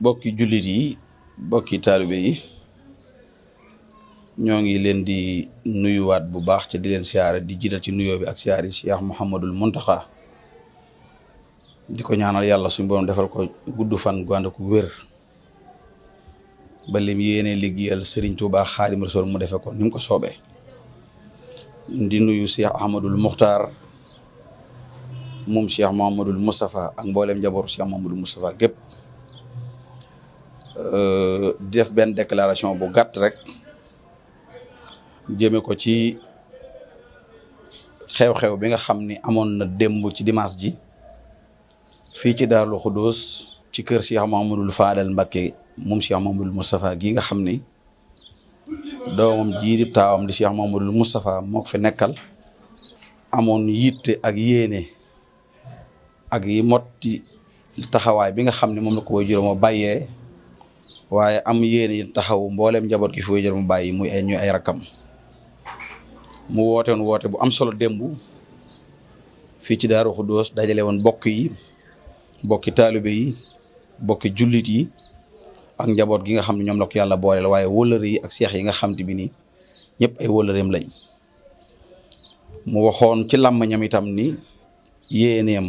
bokki jullit yi bokki taalibe yi ñoo ngi leen di nuyuwaat bu baax ci di leen siyaare di jiital ci nuyoo bi ak siyaare yi Cheikh Mouhamadul Mountakha di ko ñaanal yàlla suñu borom defal ko gudd fan gu ànd ak wér ba lim yéene liggéeyal Serigne Touba Xaadimu Rasuul mu defe ko ni mu ko soobee. di nuyu Cheikh Ahmadul Muxtaar moom Cheikh Mouhamadul Moustapha ak mboolem njabootu Cheikh Mouhamadul Moustapha gépp di def benn déclaration bu gàtt rek jëme ko ci xew-xew bi nga xam ni amoon na démb ci dimanche ji fii ci Daaru Xudoos ci kër Cheikh Mouhamadul Fadal Mbacké moom Cheikh Mouhamadul Moustapha gi nga xam ni doomam jiirib taawam di Cheikh Mouhamadul Moustapha moo ko fi nekkal amoon yitte ak yéene ak yi motti taxawaay bi nga xam ne moom la ko waajuram bàyyee waaye am yéene taxaw mboolem njaboot gi fi waajuram bàyyi muy ay rakkam mu woote bu am solo démb fii ci Daaru Xudoos dajale woon bokk yi bokki taalibe yi bokki jullit yi ak njaboot gi nga xam ne ñoom la ko yàlla booleel waaye wóllëre yi ak seex yi nga xam te bi nii ñëpp ay wóllëreem lañ mu waxoon ci làmmiñam itam ni yéeneem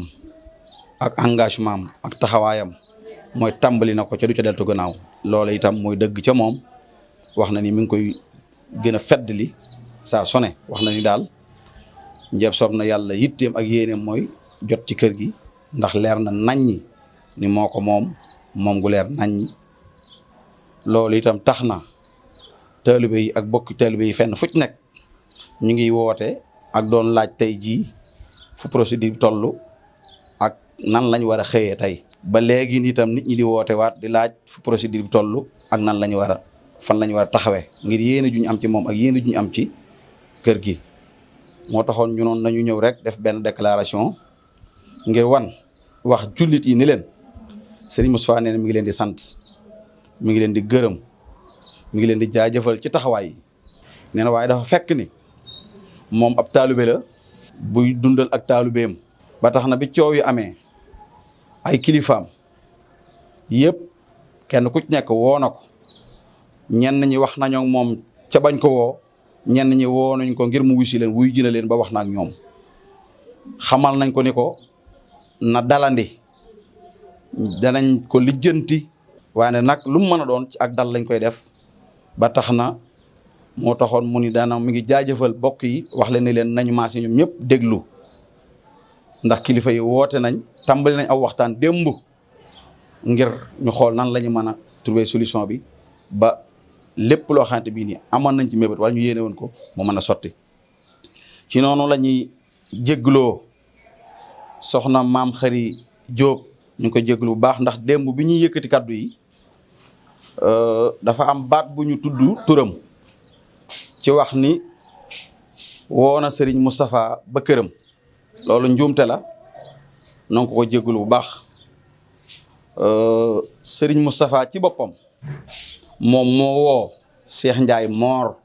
ak engagement am ak taxawaayam mooy tàmbali na ko ca du ca deltu gannaaw loola itam mooy dëgg ca moom wax na ni mi ngi koy gën a feddli saa sone wax na ni daal njëb soob na yàlla yitteem ak yéeneem mooy jot ci kër gi ndax leer na naññi ni moo ko moom gu leer naññi loolu itam tax na taalibe yi ak bokki taalibe yi fenn fu ci nekk ñu ngi woote ak doon laaj tey jii fu procédure bi toll ak nan lañ war a xëyee tey ba léegi itam nit ñi di woote waat di laaj fu procédure bi toll ak nan lañu war a fan lañu war a taxawee ngir yéene ju ñu am ci moom ak yéene ju ñu am ci kër gi moo taxoon ñu noon nañu ñëw rek def benn déclaration ngir wax jullit yi ni leen Serigne Moustapha nee na mi ngi leen di sant mi ngi leen di gërëm mi ngi leen di jaajëfal ci taxawaay yi nee na waaye dafa fekk ni moom ab taalibe la buy dundal ak taalibeem ba tax na bi coow yi amee ay kilifaam yëpp kenn ku ci nekk woo na ko ñenn ñi wax nañoo moom ca bañ ko woo ñenn ñi woo nañ ko ngir mu wusi leen wuy jina leen ba wax na ak ñoom xamal nañ ko ni ko na dalandi danañ ko lijjanti waaye nag lu mu mën a doon ci ak dal lañ koy def ba tax na moo taxoon mu ni daana mi ngi jaajëfal bokk yi wax leen ni leen nañu maase ñoom ñëpp déglu ndax kilifa yi woote nañ tàmbali nañ aw waxtaan démb ngir ñu xool nan la ñu mën a trouver solution bi ba lépp loo xamante bii nii amoon nañ ci mébét wala ñu yéene woon ko mu mën a sotti ci noonu la ñuy jéggloo soxna maam Xari Jóob ñu ngi koy jégglu bu baax ndax démb bi ñuy yëkkati kaddu yi dafa am baat bu ñu tudd turam ci wax ni woona Serigne Moustapha ba këram loolu njuumte la noo ko jégglu bu baax Serigne Moustapha ci boppam moom moo woo Cheikh Ndiaye Moor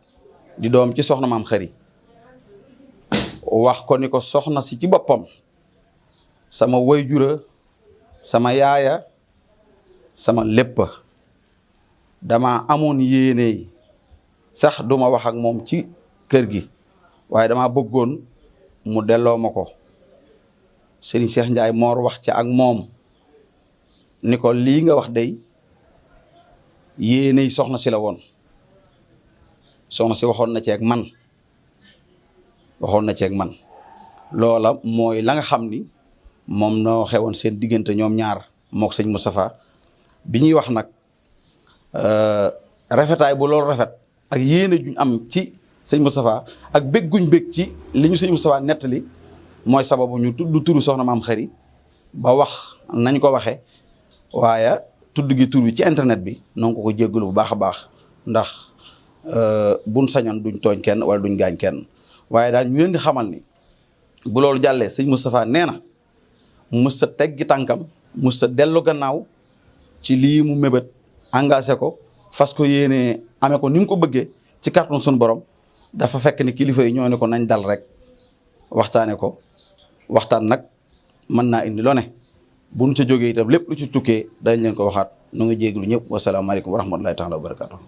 di doom ci soxna maam Xari wax ko ni ko soxna si ci boppam sama wayjura sama yaaya sama lépp dama amoon yéene sax duma wax ak moom ci kër gi waaye dama bëggoon mu delloo ma ko Serigne Cheikh Ndiaye Moor wax ci ak moom ni ko lii nga wax day yéene soxna si la woon soxna si waxoon na ci ak man loola mooy la nga xam ni moom noo xewoon seen diggante ñoom ñaar mook sëñ Moustapha bi ñuy wax nag rafetaay bu loolu rafet ak yéene juñ am ci sëñ Moustapha ak bég guñ bég ci li ñu sëñ Moustapha nettali mooy sababu ñu tudd turu soxna maam Xari ba wax nañ ko waxee waaye tudd gi tur ci internet bi noo ko jéggalu bu baax a baax ndax buñ sañoon duñ tooñ kenn wala duñ gaañ kenn waaye daal ñu leen di xamal ni bu loolu jàllee sëñ Moustapha nee na mës sa teggi tànkam mës sa dellu gannaaw ci lii mu mébét engagé ko fas ko yéene amee ko ni mu ko bëggee ci kàttanu suñu borom dafa fekk ni kilifa yi ñoo ne ko nañ dal rek waxtaane ko waxtaan nag mën naa indi lo ne buñ ca jógee itam lépp lu ci tukkee dañ leen ko waxaat nu ngi jéeglu ñëpp wasalaamaaleykum wa rahmatullahi taala wa barakatuh